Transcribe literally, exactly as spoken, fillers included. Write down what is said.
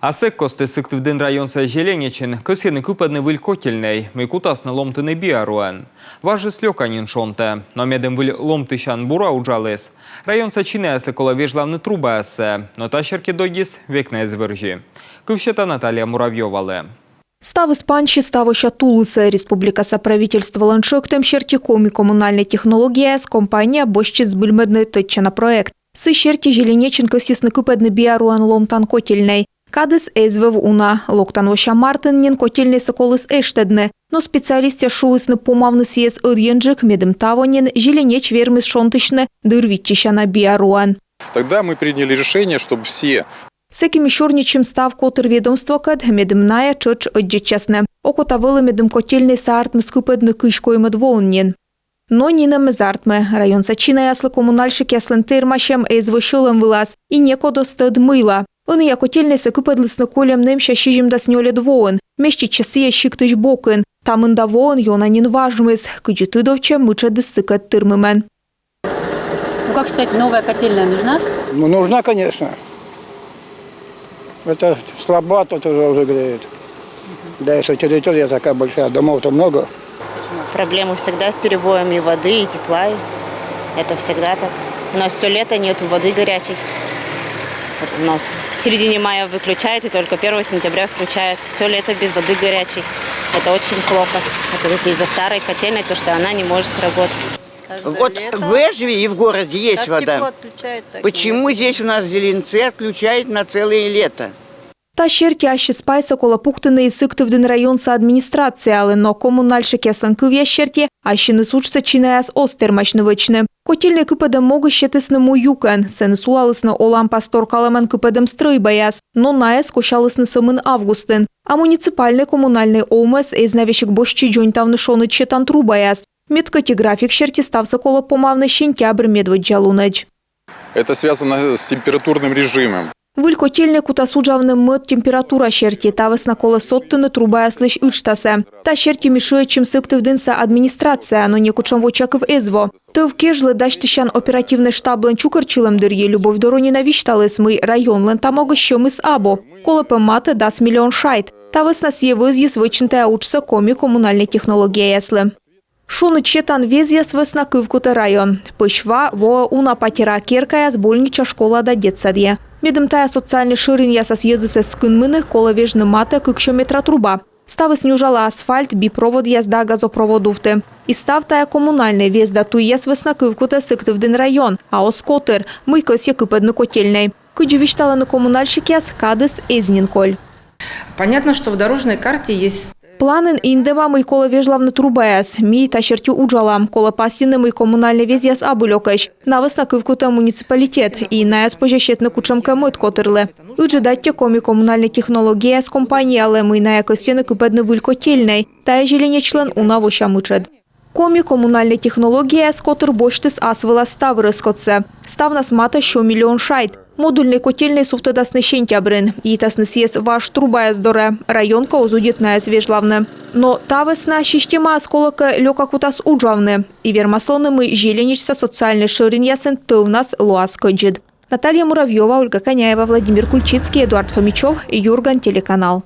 А сэк кості Сыктывдін районса Зеленечын кӧсйӧны кыпӧдны выль котельнӧй, мый кутасны ломтыны биаруӧн. Важыс лёка нин шонтӧ, но медым выль ломтысян бура уджаліс, районса чинаяслы колӧ вежлавны трубаяссӧ, но та серти додьыс век на эз вӧрзьы. Кыв сета Наталья Муравьёвалы. Ставыс пансис тавося тулысӧ. Республикаса правительстволӧн тшӧктӧм серти Коми коммунальнӧй технологияяс компания босьтчис збыльмӧдны тӧдчана проект. Сы серти Зеленечын кӧсйисны кыпӧдны биаруӧн ломтан котельнӧй. Кадыс эз вӧв уна. Локтан вося мартын нин котельнӧйсӧ коліс эштӧдны. Но специалистъяс шуисны помавны сійӧс ӧдйӧджык, медым таво нин Зеленеч вермис шонтысьны дыр виччысяна биаруӧн. Тогда мы приняли решение, чтобы все Сэки ми сёрнитчим став котыр ведомствокӧд, медым найӧ тшӧтш ӧддзӧдчасны. Окота вӧлі, медым котельнӧйсӧ артмис кыпӧдны кызь коймӧд воын нин. Но нинӧм эз артмы. Районса чинаяслы коммунальщикъяслӧн тэрмасьӧм эз во сьӧлӧм вылас, и некод оз тӧд, мыйла. Ӧнія котельнӧйсӧ кыпӧдлісны кольӧм нэмся сизимдас нёльӧд воын. Меститчӧ сійӧ сиктысь бокын. Та мында воын ёна нин важмис. Кыдзи тыдовтчӧ, мытшӧдыс сыкӧд тырмымӧн. Ну, как считаете, новая котельная нужна? Ну, нужна, конечно. Это слабовато тоже уже греет. Да, если территория такая большая, домов-то много. Проблемы всегда с перебоями воды и тепла. И это всегда так. У нас все лето нету воды горячей. Вот у нас в середине мая выключают, и только первого сентября включают. Все лето без воды горячей. Это очень плохо. Это вот из-за старой котельной, то, что она не может работать. Вот в Эжве и в городе есть вода. Почему здесь у нас Зеленцы отключают на целое лето? Та серти ассьыс пайсӧ колӧ пуктыны и Сыктывдін районса администрациялы, но коммунальщикъяслӧн кывъяс серти ассьыныс уджсӧ чинаяс оз тэрмасьны вӧчны. Котельнӧй кыпӧдӧм могысь сетісны му юкӧн. Сэні сулалісны оланпас торкалӧмӧн кыпӧдӧм стрӧйбаяс, но найӧс косялісны сӧмын августын. А муниципальнӧй коммунальнӧй овмӧс эз на весиг босьтчы дзоньтавны шоныд сетан трубаяс. Мед кӧть и график серти ставсӧ колӧ помавны сентябрь медводдза лунӧдз. Это связано с температурным режимом. Выль котельнӧй кутас уджавны мӧд температура серти, та вӧсна колӧ содтыны трубаяслысь ыджтасӧ. Та серти ми шыӧдчим Сыктывдінса администрацияӧ, но некутшӧм вочакыв эз во. Тӧв кежлӧ дасьтысян оперативнӧй штаблӧн чукӧртчылӧм дырйи Любовь Доронина висьталіс, мый районлӧн та могысь сьӧмыс абу. Колӧ пӧ матӧ дас миллион шайт. Та вӧсна сійӧ вӧзйис вӧчин тайӧ уджсӧ Коми коммунальнӧй технологияяслы. Шоныд сетан везъяс вӧсна кывкутӧ район. Пӧсь ва воӧ уна патера, керкаяс, больнича, школа да детсадъяс. Медым тайӧ социальнӧй шӧринъясас йӧзыс эз кынмыны, колӧ вежны матӧ кыксё метра труба. Ставыс нюжалӧ асфальт, би проводъяс да газопровод увті. И став тайӧ коммунальнӧй, вез да туйяс вӧсна кывкутӧ Сыктывдін район, а оз котыр, мый кӧсйӧ кыпӧдны котельнӧй. Кыдзи висьталӧны коммунальщикъяс, кадыс эз нин коль. Понятно, что в дорожной карте есть. Планын индӧма, мый колӧ вежлавны трубаяс. Ми та серти уджалам. Колӧ пасйыны, мый коммунальнӧй везъяс абу лёкӧсь. На вӧсна кывкутӧ муниципалитет, и найӧс позьӧ сетны кутшӧмкӧ мӧд котырлы. Ыджыд аттьӧ Коми коммунальнӧй технологияяс компаниялы, мый найӧ кӧсйӧны кыпӧдны выль котельнӧй. Тайӧ Зеленечлӧн уна вося мытшӧд. Коми коммунальнӧй технологияяс котыр босьтіс ас вылас став рӧскодсӧ. Ставнас матӧ сё миллион шайт. Модульнӧй котельнӧй сувтӧдасны сентябрын. Йитасны сійӧс важ трубаяс дорӧ. Район кӧ оз удит найӧс вежлавны. Но та вӧсна системаыс, колӧкӧ, лёка кутас уджавны. И вермас лоны, мый Зеленечса социальнӧй шӧринъясын тӧвнас лоас кӧдзыд. Наталья Муравьёва, Ольга Коняева, Владимир Кульчицкий, Эдуард Фомичёв, «Юрган» телеканал.